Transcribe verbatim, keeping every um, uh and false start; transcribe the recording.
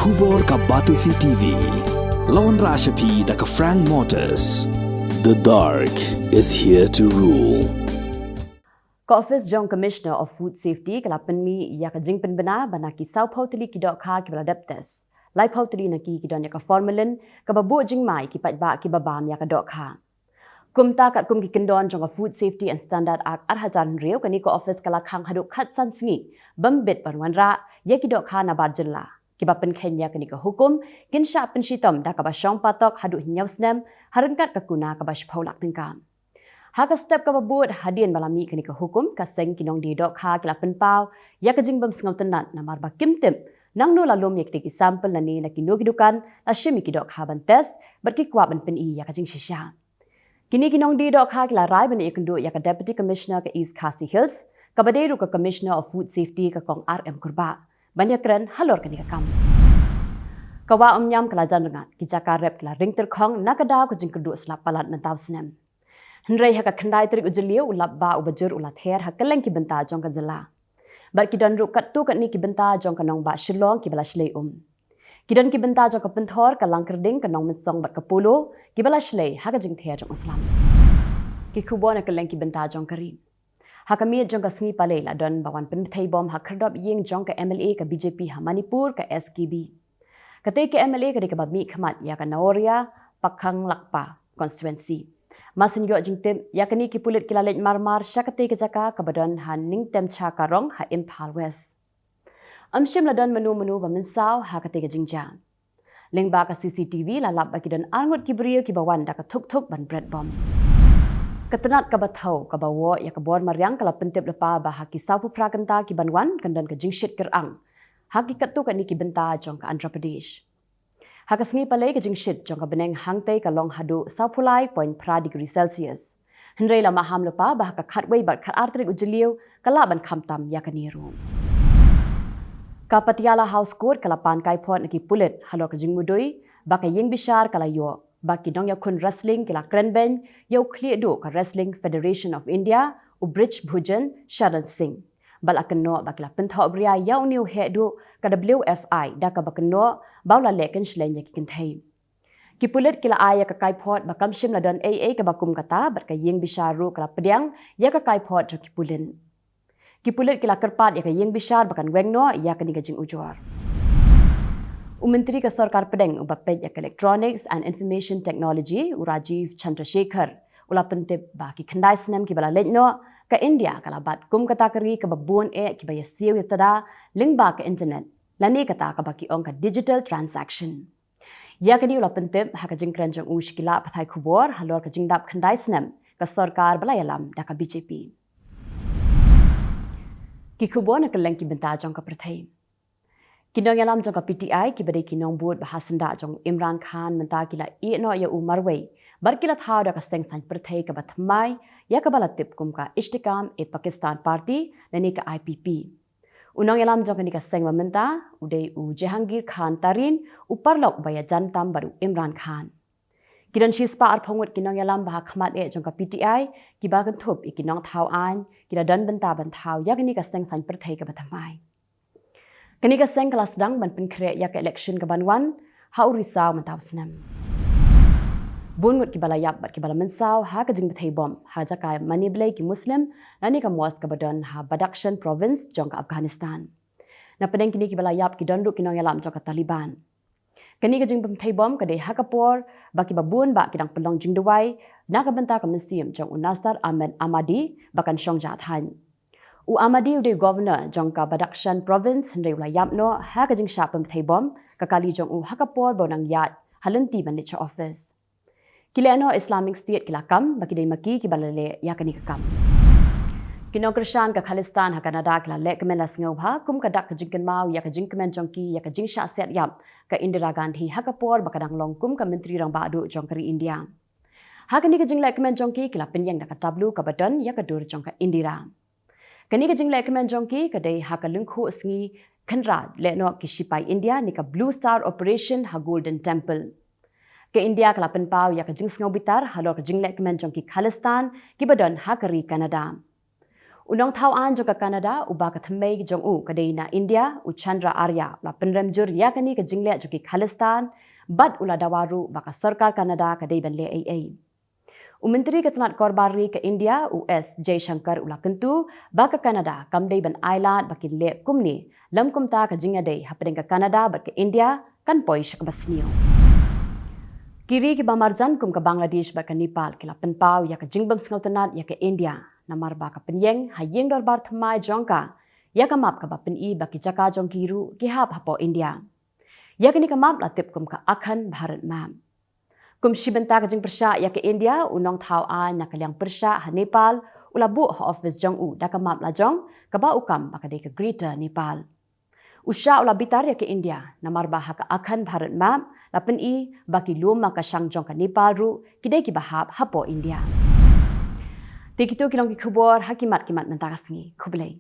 Khubor ka Batesi T V. Lawan Rashapi da ka Frank Motors. The dark is here to rule. Ka Office jong Commissioner of Food Safety ka la pynmih ïa ka jingpynbna ba na ki saw phew tylli ki dohkha kiba la dep test, lai phew tylli na ki ki don ïa ka formalin, kaba buh jingma ïa ki paidbah kiba bam ïa ka dohkha. Kumta, katkum ki kyndon jong ka Food Safety and Standard Act ar hajar hynriew, kane ka office ka la khang haduh khatsan sngi bym bit ban wanrah ïa ki dohkha nabar jylla, kiba pynkheiñ ïa kane ka hukum kin shah pynshitom da kaba shong patok haduh hynñiew snem, ha ryngkat ka kuna kaba shiphew lak tyngka. Ha ka step kaba bud, hadien ba la mih kane ka hukum, ka seng ki nongdie dohkha ki la pynpaw ïa ka jingbym sngewtynnat namar ba kim tip nangno la lum ïa kitei ki sample lane na kino ki dukan la shim ïa ki dohkha ban test, bad ki kwah ban pyni ïa ka jingshisha. Kine ki nongdie dohkha ki la rai ban ïakynduh ïa ka Deputy Commissioner ka East Khasi Hills, kaba dei ruh ka Commissioner of Food Safety, ka Kong R M Kurbah, ban ïakren halor kane ka kam. Ka wah Umïam ka la jan rngat, ki jaka rep ki la ring tyrkhong na ka daw ka jingkyrduh slap palat mynta u snem. Hynrei ha ka khyndai tarik u Jylliew, u lap bah uba jur u la ther ha kylleng ki bynta jong ka jylla. Bad ki don ruh katto katne ki bynta jong ka nongbah Shillong kiba la shlei um. Ki don ki bynta jong ka Pynthor, ka Langkyrding, ka Nongmynsong bad ka Polo, kiba la shlei ha ka jingther jong u slam. Ki khubor na kylleng ki bynta jong ka ri. Ha ka miet jong ka sngi Palei la don ba wan pynbthei bom ha khyrdop ïing jong ka M L A ka B J P ha Manipur, ka S K B. Katei ka M L A ka dei kaba mihkhmat ïa ka Naoria Pakhang Lakpa constituency. Mar syn ïoh jingtip ïa kane, ki pulit ki la leit marmar sha katei ka jaka kaba don ha Ningtemcha Karong ha Imphal West. Ym shym la don mano mano ba mynsaw ha katei ka jingjia. Lyngba ka C C T V la lap ba ki don arngut ki briew kiba wan da ka thuk thuk ban bret bom. Ka tnat kaba thew kaba woh ïa ka bor mariang ka la pyntip lypa ba ha ki sawphew phra kynta kiban wan, kan don ka jingshit kyrang ha ki katto katne ki bynta jong ka Andhra Pradesh. Ha ka sngi Palei, ka jingshit jong ka bneng hangtei ka long haduh sawphew lai point phra degree Celsius. Hynrei la maham lypa ba ha ka khatwei bad khatar tarik u Jylliew ka lah ban khamtam ïa kane ruh. Ka Patiala House Court ka la pan kaiphod na ki pulit halor ka jingmudui ba ka ïing bishar ka la ïoh ba ki nongïakhun wrestling ki la kren beiñ ïa u khlieh duh ka Wrestling Federation of India, u Brij Bhujan Sharan Singh. Ba la kynnoh ba ki la pynthohbria ïa une u heh duh ka W F I da kaba kynnoh ba u la leh kynshlei ïa ki kynthei. Ki pulit ki la ai ïa ka kaiphod ba kam shym la don ei ei kaba kum kata, bad ka ïing bishar ruh ka la pdiang ïa ka kaiphod jong ki pulit. Ki pulit ki la kyrpad ïa ka ïing bishar ba kan weng noh ïa kane ka jingujor. U Myntri ka Sorkar Pdeng uba peit ïa ka Electronics and Information Technology, u Rajiv Chandrasekhar, u la pyntip ba ki khyndai snem kiba la leit noh, ka India ka la bat kum kata ka ri kaba bun eh kiba ïasiew ïatada lyngba ka internet, lane kata kaba ki ong ka digital transaction. Ïa kane u la pyntip ha ka jingkren jong u sha ki lad pathai khubor halor ka jingdap khyndai snem ka sorkar ba la ïalam da ka B J P. Ki khubor na kylleng ki bynta jong ka pyrthei. Ki nongïalam jong ka P T I kiba dei ki nongbud ba ha syndah jong u Imran Khan mynta ki la ïeh noh ïa u marwei, bad ki la thaw da ka seng saiñ pyrthei kaba thymmai, ïa kaba la tip kum ka Ishtihkam-e-Pakistan Party, lane ka I P P. U nongïalam jong kane ka seng ba mynta u dei u Jehangir Khan Tareen, u paralok ba ïajan tam bad u Imran Khan. Ki don shispah arphew ngut ki nongïalam ba ha khmat eh jong ka P T I kiba kynthup ïa ki nongthaw aiñ, ki la don bynta ban thaw ïa kane ka seng saiñ pyrthei kaba thymmai. Kane ka seng ka la sdang ban pynkhreh ïa ka election kaban wan ha u Risaw mynta u snem. Bun ngut kiba la ïap bad kiba la mynsaw ha ka jingbthei bom ha jaka mane blei ki Muslim, lane ka mosque kaba don ha Badakhshan Province jong ka Afghanistan. Na pdeng kine kiba la ïap ki don ruh ki nongïalam jong ka Taliban. Kane ka jingbthei bom ka dei ha ka por ba kiba bun bah ki dang pynlong jingduwai na ka bynta ka mynsiem jong u Nasser Ahmed Ahmadi ba kan shong jah thaiñ. U Ahmadi u dei u Governor jong ka Badakhshan Province, hynrei u la ïap noh ha ka jingshah pynbthei bom ka kali jong u ha ka por ba u nang ïaid ha lynti ban leit sha office. Ki lehnoh Islamic State ki la kam ba ki dei ma ki kiba la leh ïa kane ka kam. Ki nongkyrshan ka Khalistan ha Canada ki la lehkmen la sngewbha kum ka dak ka jingkynmaw ïa ka jingkmen jong ki ïa ka jingshah siat ïap ka Indira Gandhi ha ka por ba ka dang long kum ka Myntri Rangbah Duh jong ka ri India. Ha kane ka jinglehkmen jong ki, ki la pynïeng da ka tableau kaba don ïa ka dur jong ka Indira. Kane ka jinglehkmen jong ki ka dei ha ka lyngkhuh sngi khynra lehnoh ki shipai India na ka Blue Star Operation ha Golden Temple. Ka India ka la pynpaw ïa ka jingsngewbitar halor ka jinglehkmen jong ki Khalistan kiba don ha ka ri Canada. U nongthaw aiñ jong ka Canada uba ka thymmei jong u ka dei na India, u Chandra Arya, u la pynrem jur ïa kane ka jingleh jong ki Khalistan bad u la dawa ruh ba ka sorkar Canada ka dei ban leh ei ei. U Myntri ka tnat korbar ri ka India, u S Jaishankar, u la kyntu ba ka Canada kam dei ban ailad ba kin leh kumne, lymkumta ka jingïadei hapdeng ka Canada bad ka India kan poi sha kaba sniew. Ki ri kiba marjan kum ka Bangladesh bad ka Nepal ki la pynpaw ïa ka jingbym sngewtynnad ïa ka India namar ba ka pynïeng ha ïing dorbar thymmai jong ka ïa ka map kaba pyni ba ki jaka jong ki ruh ki hap hapoh India. Ïa kane ka map la tip kum ka Akhand Bharat Map. Kum shi bynta ka jingpyrshah ïa ka India, u nongthaw aiñ na ka liang pyrshah ha Nepal u la buh ha office jong u da ka map lajong kaba u kam ba ka dei ka Greater Nepal. U shah u la bitar ïa ka India namar ba ha ka Akhand Bharat Map la pyni ba ki lum ma ka shang jong ka Nepal ruh ki dei kiba hap hapoh India. Te kito ki long ki khubor ha ki mat ki mat mynta ka sngi. Khublei.